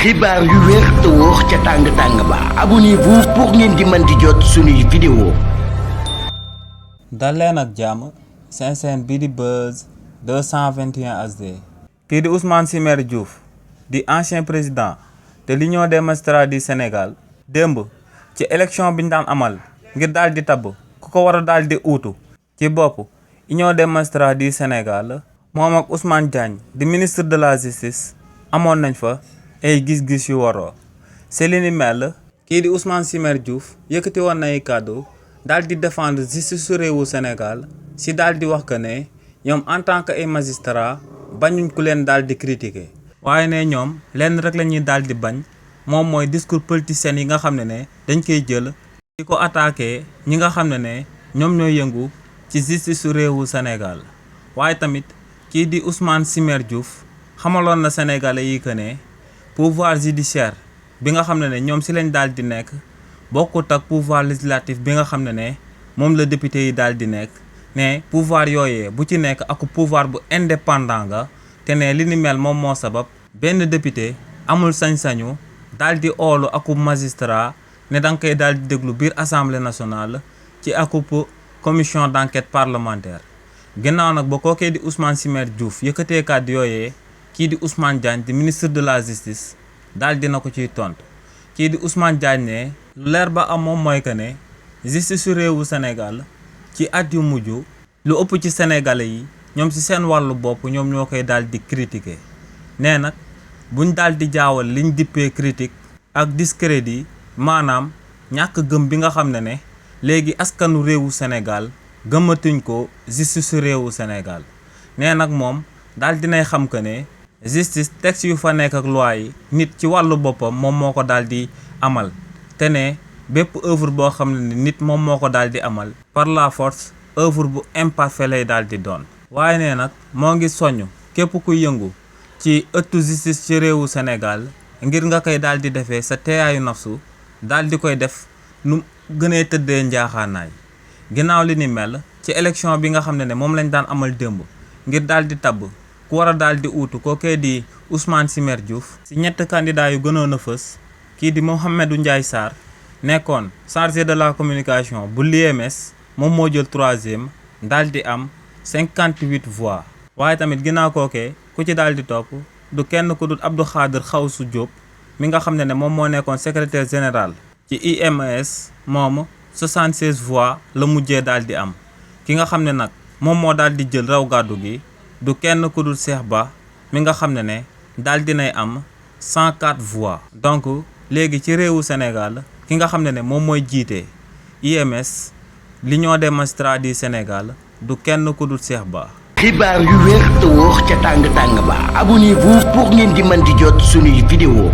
xibaar yu wér te wóor ca tàng ba abonnez-vous pour ngeen di mën di jot suñuy vidéo. dal leen ak jàmm seen chaîne bii di Buzz 221 HD. kii di Ousmane Simer Diouf di ancien président de l'Union des magistrats du Sénégal démb ci élection bi ñu daan amal ngir daal di tabb ku ko war a daal di uutu ci bopp Union des magistrats du Sénégal moom ak Ousmane Diagne di ministre de la justice amoon nañ fa ay gis-gis yu waroo c'est li ni mel kii di Ousmane Simer Diouf yëkkati woon na ay kàddu daal di défendre justice su réewu Sénégal si daal di wax que ne ñoom en tant que ay magistrat bañuñ ku leen daal di critiquer waaye ne ñoom lenn rek la ñuy daal di bañ moom mooy discours politicien yi nga xam ne dañ koy jël di ko attaquer ñi nga xam ne ñoom ñooy yëngu ci justice su réewu Sénégal waaye tamit kii di Ousmane Simer Diouf xamaloon na Sénégalais yi que ne pouvoir judiciaire bi nga xam ne ñoom si lañ daal di nekk bokkut ak pouvoir législatif bi nga xam ne moom la député yi daal di nekk ne pouvoir yooyee bu ci nekk ak pouvoir bu indépendant nga te ne li ni mel moom moo sabab benn député amul sañ-sañu daal di oolu akub magistrat ne da nga koy daal di déglu biir assemblée nationale ci akub commission d'enquête parlementaire. ginnaaw nag ba kookee di Ousmane Simer Diouf yëkkatee kàddu yooyee kii di Ousmane Diagne di ministre de la justice daal dina ko ciy tontu kii di Ousmane Diagne ne lu leer ba am moom mooy que ne justice su réewu Sénégal ci at yu mujj lu ëpp ci sénégalais yi ñoom ci seen wàllu bopp ñoom ñoo koy daal di critiquer nee nag buñ daal di jaawal liñ dippee critique ak discrédit maanaam ñàkk gëm bi nga xam ne léegi askanu réewu Sénégal gëmmatuñ ko justice su réewu Sénégal nee nag moom daal dinay xam que ne justice texte yu fa nekk ak loi yi nit ci wàllu boppam moom moo ko daal di amal te ne bépp œuvre boo xam ne nit moom moo ko daal di amal par la force œuvre bu imparfait lay daal di doon. waaye ne nag moo ngi soññ képp kuy yëngu ci ëttu justice ci réewu Sénégal ngir nga koy daal di defee sa teeyaayu nafsu daal di koy def nu gënee tëddee njaaxaanaay ginnaaw li ni mel ci élection bi nga xam ne moom lañ daan amal démb ngir daal di tabb ku war a daal di uutu kookee di Ousmane Simer Diouf si ñett candidat yu gënoon a fës kii di Mouhamadou Ndiaye Sarr nekkoon chargé de la communication bu l'UMS moom moo jël 3e daal di am 58 voix. waaye tamit ginnaaw kookee ku ci daal di topp du kenn ku dul Abdou Khader Xawsu Diop mi nga xam ne moom moo nekkoon secrétaire général ci UMS moom 76 voix la mujjee daal di am ki nga xam ne nag moom moo daal di jël raw gàddu gi du kenn ku dul Cheikh Ba mi nga xam ne daal dinay am 104 voix. donc léegi ci réewu Sénégal ki nga xam ne moom mooy jiite UMS l'Union des magistrats du Sénégal du kenn ku dul Cheikh Ba. xibaar yu wér te wóor ca tàng ba abonnez-vous pour ngeen di mën di jot suñuy vidéo.